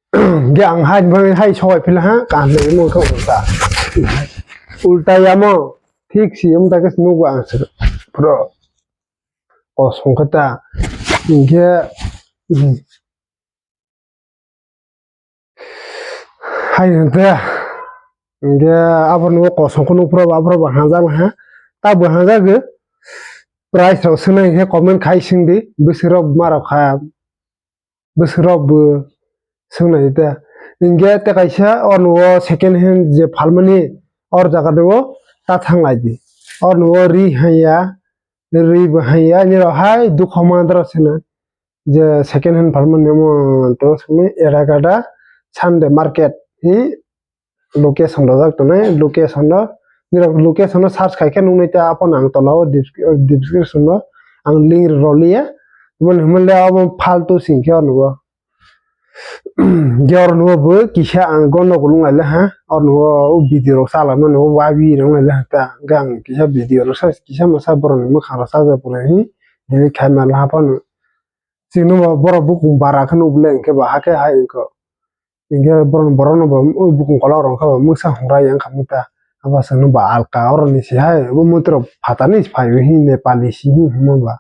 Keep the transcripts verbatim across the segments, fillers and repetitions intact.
Ge ang hai bang hai sawai phila ha, kaham le mo kha ulta. Ulta yamo, thik si yam ta ke nugo ang se. Bro. O songkha ta. Ge, hai hwnkhe, hwnkhe aborni o kosong khe nukphuru aborok bo hanjak ha, ta bo hanjak, price rok swngnai khe comment khai swngdi, bwswk rok ma rok kha, bwswk rok bo swngnai ta. Hwnkhe tei kaisa orni o second hand je phalmani or jaga o ta thang lai di, orni o ri hanya, ri bo hanya, nirok hai dukha mandra swngnai. Je second hand phalmani omo tong simi Erakada Sunday market hi location rojak tongnai, location no, nirok location no search khai khe nuknai ta, aphano ang tola o descri-, description no ang link roliya, mani hwnle abo phaltu sing khe nugo. Ge oro nugo bo kisa ang gondo gulung lai le ha, oro nugo o video rok sa lai mani o wabi rok lai le ha ta, hwnkhe ang kisa video rok sa kisa masa borok ni mwkhang rok sajak pore hi delete khai ma la phano. Chini bo borok bukung bara khe nukle hwnkhe ba hakhe hai wngkha. Hwnkhe borok, borokno bo o bukung kolok rok wngkha ba mwsa hungra yang kha ta. Abo chwngno ba alka oroni se hai, obo mantri rok phatani se phai o hi Nepali se hi hwnma ba.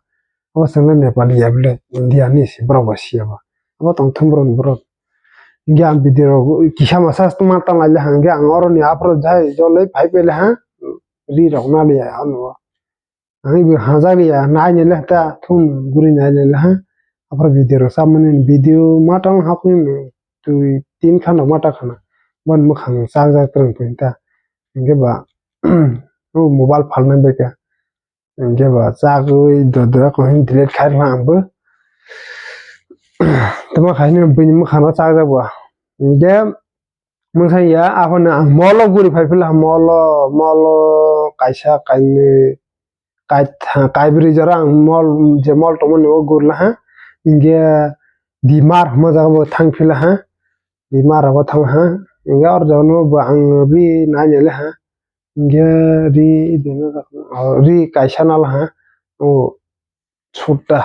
Abo chwngno Nepali ya bwle, India ni se borok ba siya ba. Abo tongthok borok ni borok. Hwnkhe ang video rok kisa masa tongma tang lai le hwnkhe ang oroni aphuru jai jolai phai pele ha, ri rok naliya ano. Ang ibo hajak ya, nai nai le ta thum guri nai nai le ha. Aphuru video rok samani video ma tang hapni twi tin khan rok ma ta khana. Bon mwkhang chak jak twrwng pui ta. Hwnkhe ba o mobile phalnai bai kha. Hwnkhe ba chagwi dodra ko hin delete khai rwkha ang bo. Tamo khai ni bini mwkhang no chak jak ba. Hwnkhe Mwsai ya, aphano ang mall o guri phai phila, mall o, mall o kaisa, kainwi, kaitha-, kaibrwi jora ang mall, je mall tongmani o gurla ha, hwnkhe D Mart hwnma jaga bo thang phila ha, D Mart rogo thang ha, hwnkhe oro jaga no bo ang ri nai nai le ha, hwnkhe ri, ri kaisa nal ha, o sutta.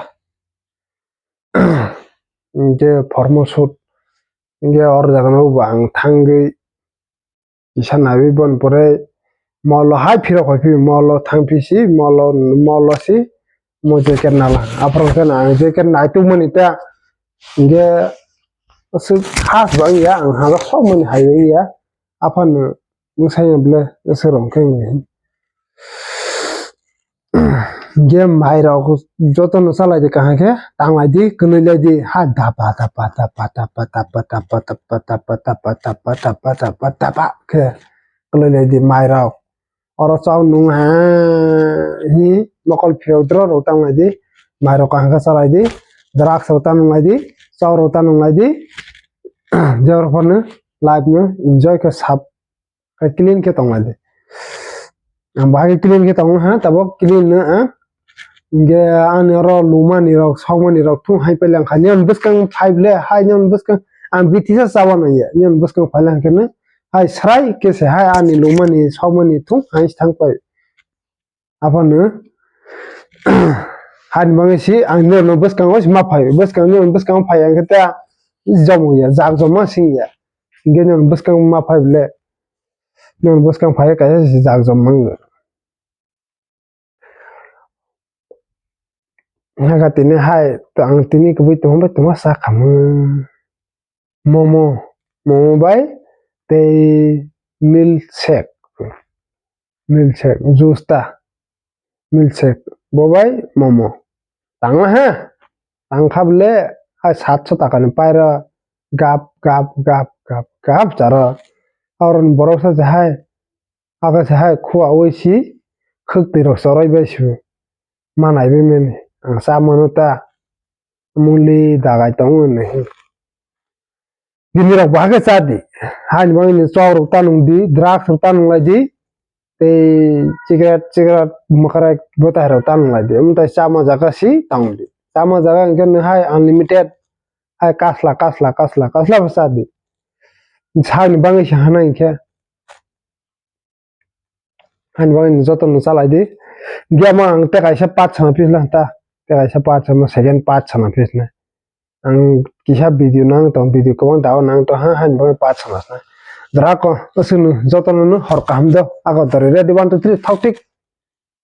Hwnkhe formal suit, hwnkhe oro jaga no bo ang thangwi kisa naiwi, bon pore mall o hai phirok hoi phi, mall o thang phi si, mall o, mall o si mo jacket nala. Aphuru khe ang jacket nai tubumani ta, hwnkhe aswk khas ba wngya, ang hajak sokmani hai wngya, aphano mwsai ya bwle aswk rok khe wngya. Hwnkhe mairok jotono chalaidi kaham khe tanglai di, kwnwi lai di, ha dapa dapa khe kwnwi lai di mairok. Oro chao nung ha hi mokol phiyok dro rok tanglai di, mairok kaham khe chalai di, drugs rok ta nung lai di, chao rok ta nung lai di, je rok phano life no enjoy khe sap. Khe clean khe tong lai di. Ang bahai khe clean khe tong ha, tabok clean no ang. Hwnkhe ani oro lumani rok, sokmani rok thung hai pailang kha. Nini bwskang five le, hai nini bwskang ang bitisa chawa nang ya. Nini bwskang phailang khe no hai srai khe se hai ani lumani, sokmani thung hai thang pai. Aphano hani bagwi si ang norno bwskango si ma phai, bwskang norno bwskango phai ang khe ta jomong ya, jak joma sing ya. Hingke norno bwskango ma phai bole, norno bwskang phai kaisa si jak jom mang. Haka tini hai, ang tini kubui tongma bai tongma sa khamung. Momo, momo bai tei milkshake, milkshake, juice ta, milkshake, bo bai momo. Tangma ha, tangkha bole hai satso taka ni paira gap, gap, gap, gap, gap charo. Aron borok sa hai, aka sa hai khua oi si, khwk twi rok choroi bai si. Manai bai mani, ang cha mano ta, muli dagai tongo hinwi. Bini rok bahai khe cha di, haini bagwi ni chok rok ta nung di, drugs rok ta nung lai di, tei cigarette, cigarette mwkhrai bwtai rok ta nung lai di, omo tai chama jaga si tong di, chama jaga hwnkhe nw hai unlimited, hai kasla, kasla, kasla, kasla bo cha di, sakni bagwi se hana hinkhe. Haini bagwi joto no chalai di. Game ang tei kaisa part sana phisla ta. Tei kaisa part sana, second part sana phisna. Ang kisa video nang tong, video kwbang da nang tong ha, hain bagwi part sana sana. Jora ko, aswkno jotono no hor kaham do. Ago dore ready, one, two, three, thok thik.